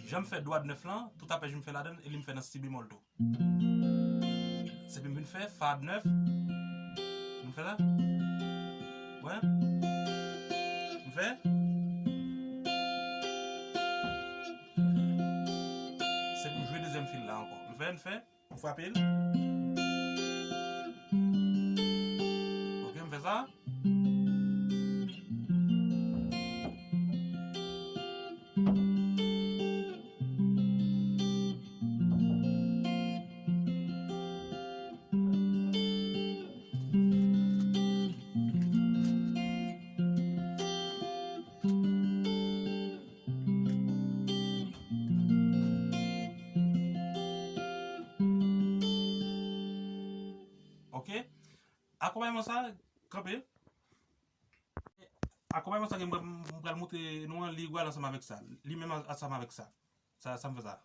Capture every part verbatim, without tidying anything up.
Jan m fè do add nèf lan, tout apèj m fè ladan l, e li m fè nan si bemòl tou. Se pou m vin fè fa add nèf. M fè sa. Wè. M fè. Se pou m jwe dezyèm fil la ankò. M fè, m fè. M frape l. Ok, m fè sa. Ok. Akonpayman sa, kanpe. Akonpayman sa ke m pral, m pral montre nou an, li egal ansanm avèk sa. Li menm ansanm avèk sa. Sa, sa m fè sa.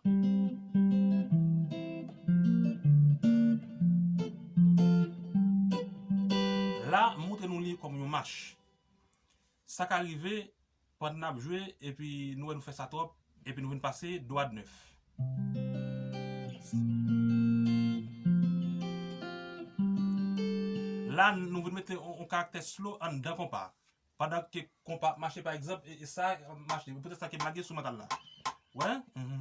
La, m montre nou li kòm yon mach. Sa ka rive pandan n ap jwe, epi nou wè nou fè sa twòp, epi nou vin pase do add nèf. La, nou vin mete yon, yon karaktè slow anndan konpa. Pandan ke konpa ap mache, pa egzanp, e, e sa ap mache. Poutèt sa ke m lage sou mantal la. Wè? Mhm.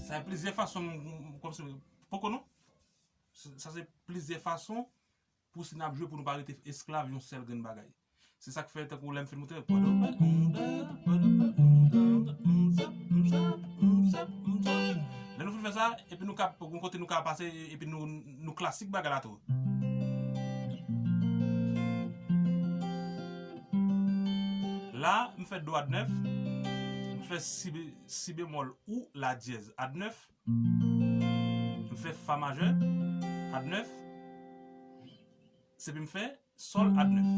Sa plizyè fason, m, m, kòmsi, poko non? Sa, sa se plizyè fason pou si n ap jwe, pou nou pa rete esklav yon sèl grenn bagay. Se sa k fè, tankou lè m fin monte, lè nou fin fè sa, epi nou ka, gon kote nou ka pase, epi nou, nou klasik bagay la tou. La, m fè do add nèf, m fè si, si bemòl ou la dyèz add nèf, m fè fa majè add nèf, se pou m fè sòl add nèf.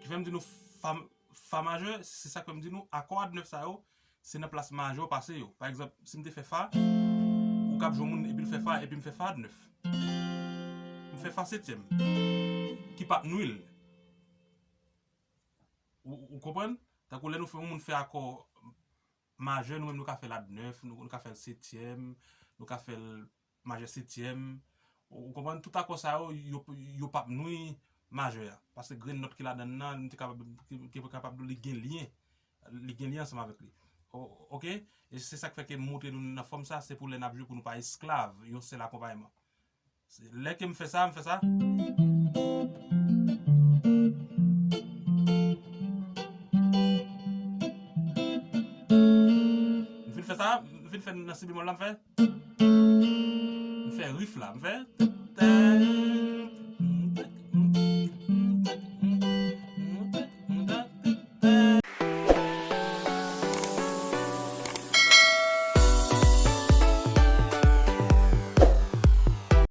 Ki fè m di nou fa, fa majè, se sa k fè m di nou akò add nèf sa yo, se nan plas majè w pase yo. Pa egzanp, si m te fè fa, ou k ap jwe yon moun epi l fè fa, epi m fè fa add nèf. M fè fa setyèm, ki p ap nwi l. Ou, ou konprann? Tankou lè nou fè yon moun fè akò majè, nou menm nou ka fè l add nèf, nou, nou ka fè l setyèm, nou ka fè l majè setyèm. Ou, ou konprann? Tout akò sa yo, yo, yo p ap nwi majè a. Paske grenn nòt ki ladan l nan, nou te kapab, ki, ki kapab di w li gen lyen. Li gen lyen ansanm avèk li. O-, oke? E se sa k fè ke m montre nou nan fòm sa, se pou lè n ap jwe pou nou pa esklav yon sèl akonpayman. Se lè ke m fè sa, m fè sa. M fin fè sa, m fin fè nan si bemòl la, m fè. M fè riff la, m fè.